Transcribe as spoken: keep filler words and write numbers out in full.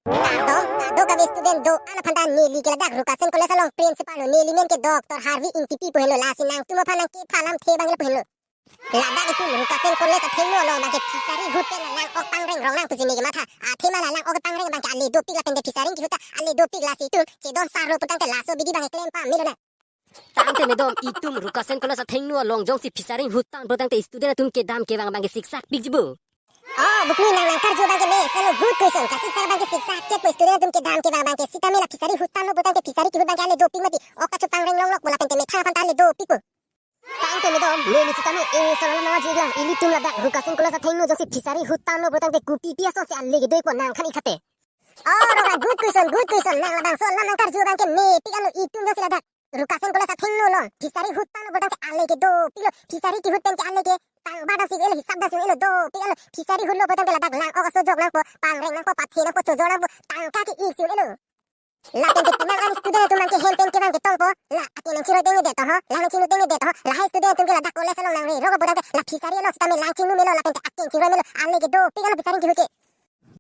Kardom, kadokave student do-an aphan ta neli ke ladak Rukasen College along principal lo, neli men ke Doctor Harvey Ingtipi pu henlo, lasi nangtum aphan nangkepha alamthe abang ke lapu henlo. Ladak itum Rukasen College athengno along abang ke fishery ahut pen la lang-ok pangreng rong nang pusi neke matha. Athema la lang-ok pangreng abang ke ale dopik, lapen te fishery kehut ta ale dopik, lasi itum chedon sar lo putangte laso abidi abang ke klem pame lo na. Tangte madam, itum Rukasen College athengno along jongsi fishery ahut tang putangte student atum kedam kevang abang ke siksak pikji bo? Oh, Buklu, nang nangkarju abang ke me, selo good question. Kasiksak abang ke siksak chot pu, student atum kedam kevang abang ke. Sitame la fishery ahut tanglo putangte fishery kehut abang ke ale dopik mati. Ok kachopangreng longlok pu lapen te methang aphan ta ale dopik pu. Tangte madam, neli sitame e solo nama jiglang, ilitum ladak Rukasen College athengno jongsi fishery ahut tanglo putangte kopi pi asonsi ale kedo-ikpo, nang than-ik tha te. Oh, Roga, good question, good question. Nang labangso alam nangkarju abang ke mepik anlo. Itum jongsi ladak Rukasen College athengno along fishery ahut tanglo putangte ale ke dopiklo. Fishery kehut pen ke ale ke tang ba dam si elo, hisap dam si elo, dopik anlo. Fishery ahut lo putangte ladak lang-ok aso jok nangpo, pangreng nangpo, pathe nangpo, chojor nangpo, tangka ke-ik si elo. Lapen te penang an student atum abang ke hem pen kevang ketongpo, la akelang chiroi dengde to ho, lang chinu dengde to ho. Lahai student atum ke ladak college along nangre rok putangte la fishery along sitame lang chinu melo, lapen te akeng chiroi melo, ale ke dopik anlo fishery kehut ke.